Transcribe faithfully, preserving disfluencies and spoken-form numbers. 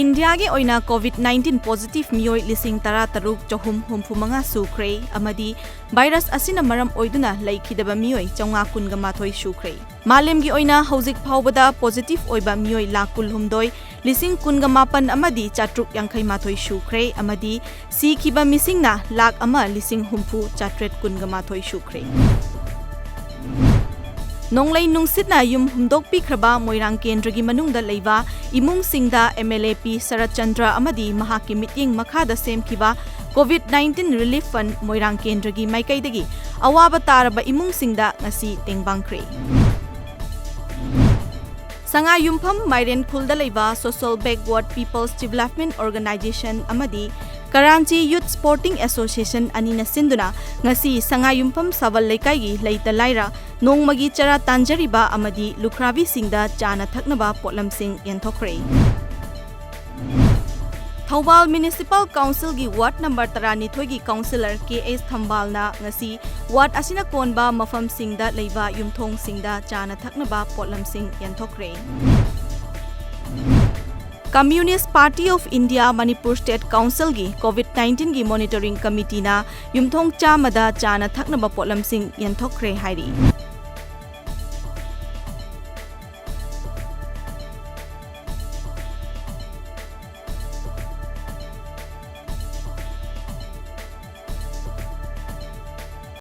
ꯏꯟꯗꯤꯌꯥꯒꯤ ꯑꯣꯏꯅ COVID nineteen positive ꯃꯤꯑꯣꯏ ꯂꯤꯁꯤꯡ ꯇꯔꯥ ꯇꯔꯨꯛ ꯆꯍꯨꯝ ꯍꯨꯝꯐꯨ ꯃꯉꯥ ꯁꯨꯈ꯭ꯔꯦ ꯑꯃꯗꯤ ꯚꯥꯏꯔꯁ ꯑꯁꯤꯅ ꯃꯔꯝ ꯑꯣꯏꯗꯨꯅ ꯂꯩꯈꯤꯗꯕ ꯃꯤꯑꯣꯏ ꯆꯥꯝꯃꯉꯥ ꯀꯨꯟꯒ ꯃꯥꯊꯣꯏ ꯁꯨꯈ꯭ꯔꯦ꯫ ꯃꯥꯂꯦꯝꯒꯤ ꯑꯣꯏꯅ ꯍꯧꯖꯤꯛ ꯐꯥꯎꯕꯗ positive ꯑꯣꯏꯕ ꯃꯤꯑꯣꯏ ꯂꯥꯈ ꯀꯨꯟꯍꯨꯝꯗꯣꯏ ꯂꯤꯁꯤꯡ ꯀꯨꯟꯒ ꯃꯥꯄꯟ ꯑꯃꯗꯤ ꯆꯥꯇ꯭ꯔꯨꯛ ꯌꯥꯡꯈꯩ ꯃꯥꯊꯣꯏ ꯁꯨꯈ꯭ꯔꯦ ꯑꯃꯗꯤ ꯁꯤꯈꯤꯕ ꯃꯤꯁꯤꯡꯅ ꯂꯥꯈ ꯑꯃ ꯂꯤꯁꯤꯡ ꯍꯨꯝꯐꯨ ꯆꯥꯇ꯭ꯔꯦꯠ ꯀꯨꯟꯒ ꯃꯥꯊꯣꯏ ꯁꯨꯈ꯭ꯔꯦ꯫ ꯅꯣꯡꯂꯩ ꯅꯨꯡꯁꯤꯠꯅ ꯌꯨꯝ ꯍꯨꯝꯗꯣꯛꯄꯤꯈ꯭ꯔꯕ ꯃꯣꯏꯔꯥꯡ ꯀꯦꯟꯗ꯭ꯔꯒꯤ ꯃꯅꯨꯡꯗ ꯂꯩꯕ ꯏꯃꯨꯡꯁꯤꯡꯗ MLA ꯄꯤ ꯁꯔꯠꯆꯟꯗ꯭ꯔ ꯑꯃꯗꯤ ꯃꯍꯥꯛꯀꯤ ꯃꯤꯠꯌꯦꯡ ꯃꯈꯥꯗ ꯁꯦꯝꯈꯤꯕ COVID nineteen relief fund ꯃꯣꯏꯔꯥꯡ ꯀꯦꯟꯗ꯭ꯔꯒꯤ ꯃꯥꯏꯀꯩꯗꯒꯤ ꯑꯋꯥꯕ ꯇꯥꯔꯕ ꯏꯃꯨꯡꯁꯤꯡꯗ ꯉꯁꯤ ꯇꯦꯡꯕꯥꯡꯈ꯭ꯔꯦ꯫ ꯁꯉꯥꯏꯌꯨꯝꯐꯝ ꯃꯥꯏꯔꯦꯟ ꯈꯨꯜꯗ ꯂꯩꯕ Social Backward People's Development Organization ꯑꯃꯗꯤ ꯀꯔꯥꯟꯆꯤ Youth Sporting Association ꯑꯅꯤꯅ ꯁꯤꯟꯗꯨꯅ ꯉꯁꯤ ꯁꯉꯥꯏꯌꯨꯝꯐꯝ ꯁꯥꯕꯜ ꯂꯩꯀꯥꯏꯒꯤ ꯂꯩꯇ ꯂꯥꯏꯔ ꯅꯣꯡꯃꯒꯤ ꯆꯔꯥ ꯇꯥꯟꯖꯔꯤꯕ ꯑꯃꯗꯤ ꯂꯨꯈ꯭ꯔꯥꯕꯤꯁꯤꯡꯗ ꯆꯥꯅ ꯊꯛꯅꯕ ꯄꯣꯠꯂꯝꯁꯤꯡ ꯌꯦꯟꯊꯣꯛꯈ꯭ꯔꯦ꯫ Thoubal Municipal Councilꯒꯤ ward number ꯇꯔꯥꯅꯤꯊꯣꯏꯒꯤ councillor ꯀꯦ ꯑꯦꯁ ꯊꯝꯕꯥꯜꯅ ꯉꯁꯤ ward ꯑꯁꯤꯅ ꯀꯣꯟꯕ ꯃꯐꯝꯁꯤꯡꯗ ꯂꯩꯕ ꯌꯨꯝꯊꯣꯡꯁꯤꯡꯗ ꯆꯥꯅ ꯊꯛꯅꯕ ꯄꯣꯠꯂꯝꯁꯤꯡ ꯌꯦꯟꯊꯣꯛꯈ꯭ꯔꯦ꯫ Communist Party of India Manipur State Councilꯒꯤ COVID nineteenꯒꯤ monitoring committeeꯅ ꯌꯨꯝꯊꯣꯡ ꯆꯥꯝꯃꯗ ꯆꯥꯅ ꯊꯛꯅꯕ ꯄꯣꯠꯂꯝꯁꯤꯡ ꯌꯦꯟꯊꯣꯛꯈ꯭ꯔꯦ ꯍꯥꯏꯔꯤ꯫